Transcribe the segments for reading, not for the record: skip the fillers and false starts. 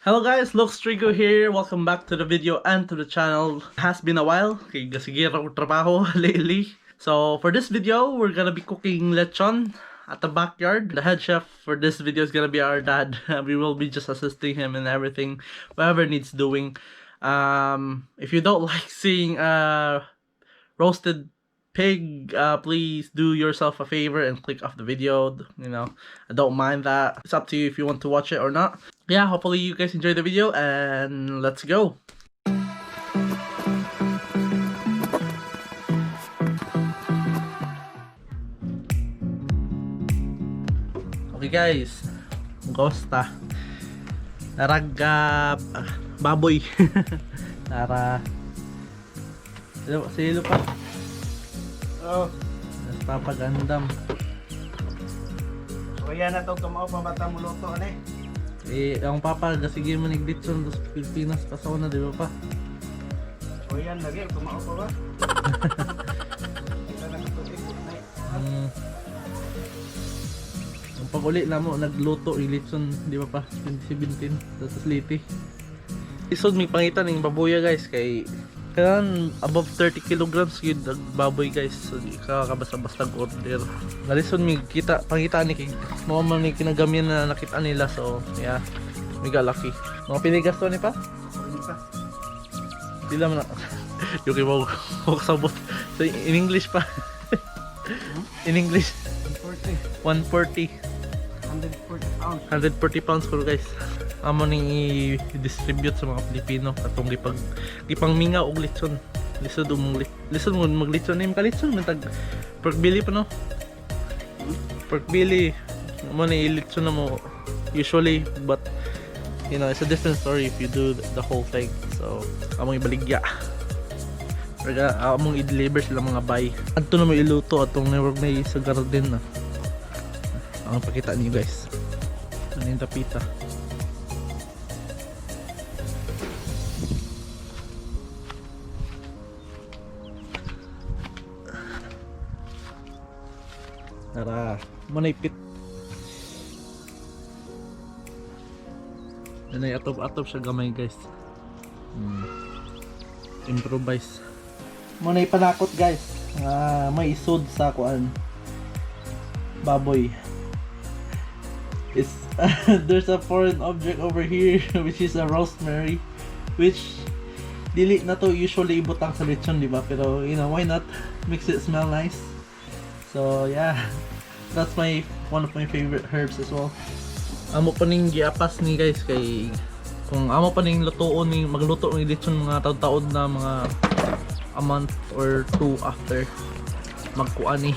Hello guys, Lux Trigo here. Welcome back to the video and to the channel. Has been a while kay gasige ra ko trabaho lately. So for this video, we're gonna be cooking lechon at the backyard. The head chef for this video is gonna be our dad. We will be just assisting him in everything, whatever needs doing. If you don't like seeing roasted pig, please do yourself a favor and click off the video. I don't mind that. It's up to you if you want to watch it or not. Yeah, hopefully you guys enjoy the video and let's go. Okay guys, Costa. Narag baboy. Tara. Silo pa. Oh, Mas papagandam. so yan na to kamao pa bata mo luto ani. Eh, ang papa, gasige man iglitson sa Pilipinas pasaw na, di ba pa? So yan lagi kamao pa ba? Kita na tubig na. Ang pag-uli na mo, nagluto ilitson, di ba pa? 2017, tapos liti. Isod may pangitan ng baboya guys, kay kailangan above 30 kilograms yun ang baboy guys, so di ka kabasta-basta order. Nalisod may kita pangita ni kay mao man ni kinagamian na nakita nila, so yeah, may lucky. Mga pinigas to ni pa? Hindi pa. Di lang na. Yung kay mo sabot. So in English pa. In English, 140. 140. 140 pounds. 140 pounds ko guys. Amo ning i-distribute sa mga Pilipino katong gipag gipangmingaw og litson. Lisod umong lisod mo maglitson ni makalitson man tag pork belly pa, no. Pork belly mo ni ilitson na mo usually, but it's a different story if you do the whole thing. So among ibaligya. Pero among i-deliver sila mga bay. Adto na mo iluto atong network na sa garden na. Ang pakita niyo guys. Ano yung tapita? Tara, manipit. Nanay atop-atop siya gamay guys. Improvise. Muna ipanakot guys. Ah, may isod sa kuan. Baboy. It's there's a foreign object over here which is a rosemary, which dili na to usually ibutang sa lechon, di ba? Pero why not? Makes it smell nice. So yeah, that's my one of my favorite herbs as well. Amo pa ning giapas ni guys kay kung amo pa ning lutuon ni magluto ni lechon mga taud-taud na mga a month or two after magkuan ni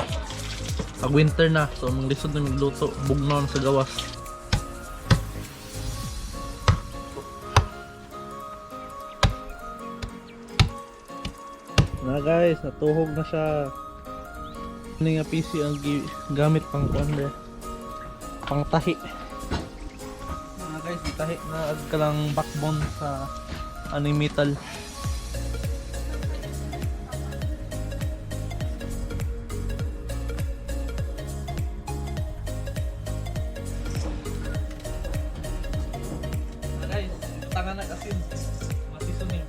pag winter na, so manglisod na magluto, bugnaw na sa gawas. Na guys, natuhog na siya. Ano nga PC ang gamit pang kuan be, pang tahi na guys, tahi na ag ka lang backbone sa ano yung metal. Na guys, tanga na asin. Masison niyo.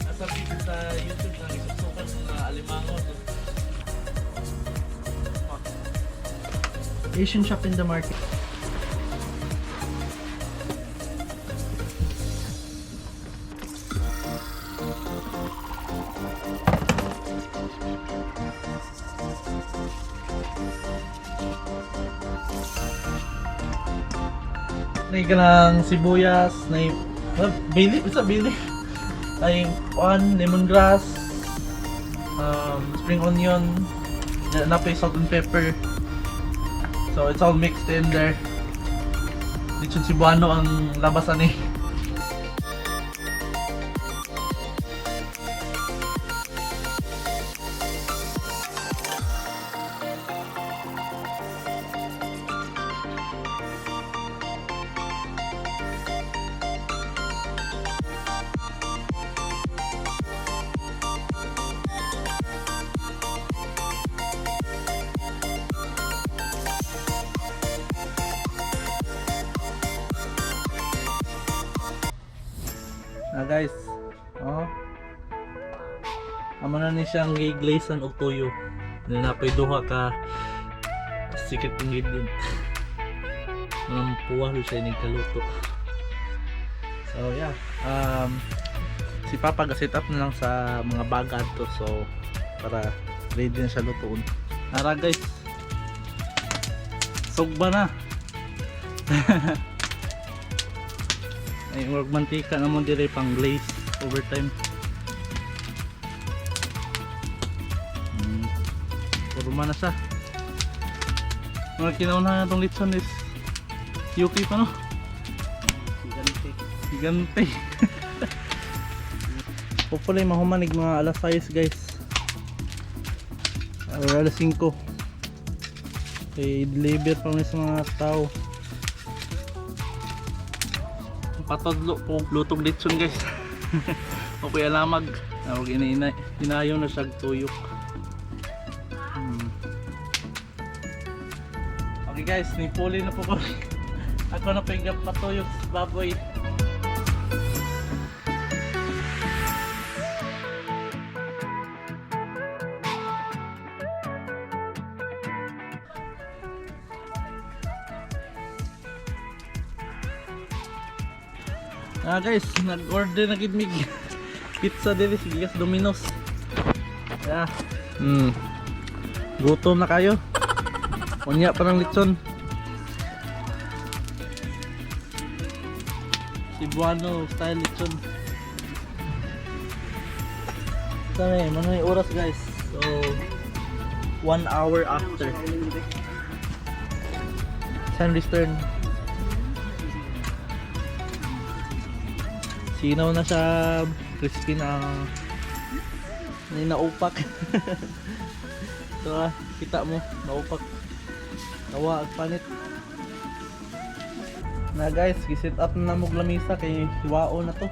Nasa video sa YouTube na isuksukan mga alimango. No? Asian shop in the market. Nay kanang sibuyas, nay bay leaf, isa bay leaf. Ay kuan, lemongrass, spring onion, na napay salt and pepper. So it's all mixed in there. Lechon Cebuano ang labasan eh. Na guys. Oh. Amo na ni siyang gi-glazean og tuyo. Napoy duha ka secret ingredient. Manang puwa siya inig kaluto. So yeah, si Papa ga set up na lang sa mga baga to, so para ready na siya lutuon. Tara guys. Sugba na. Ay, work mantika na mo dire pang glaze over time. Puro na siya. Mga kinauna na tong litson is UK pa, no? Gigante. Gigante. Hopefully mahumanig mga alas 6, guys. Or alas 5. Okay, deliver pa sa mga tao. Patadlo po lutong litson, guys. Okay, alamag. Nawag ina inayo na siya tuyok. Okay guys, nipuli na po kami. Ako na po yung patuyok sa baboy. Ah guys, nag-order na gid mig pizza diri sa gikas Domino's. Yeah. Gutom na kayo. Unya pa ng litson. Cebuano style litson. Sabi, mga oras, guys. So, 1 hour after. Henry's turn. Sinaw na siya, crispy na. May naupak. So ah, kita mo, naupak. Nawa ang panit. Na guys, giset up na namog lamisa kay hiwao na to.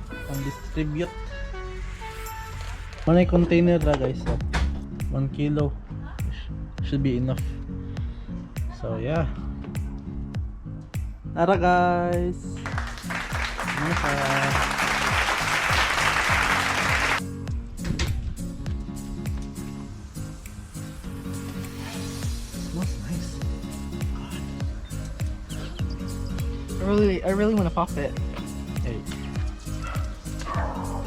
Pang distribute. Manay container ra guys. So, 1 kilo should be enough. So yeah. Tara guys. Ano ka? Smells nice. God. I really want to pop it. Hey.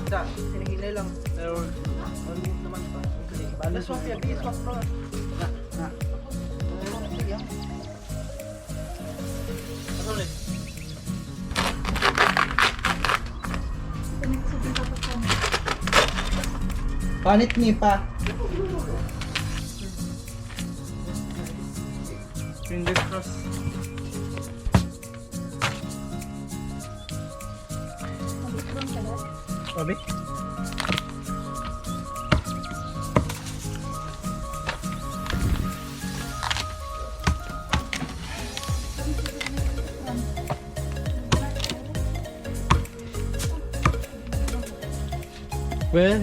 Da, hinahinay lang. Pero naman pa. Let's swap yan. Swap bro. Na, na. Sige. Ano ulit? Panit ni pa. Fingers crossed. Sabi? Well,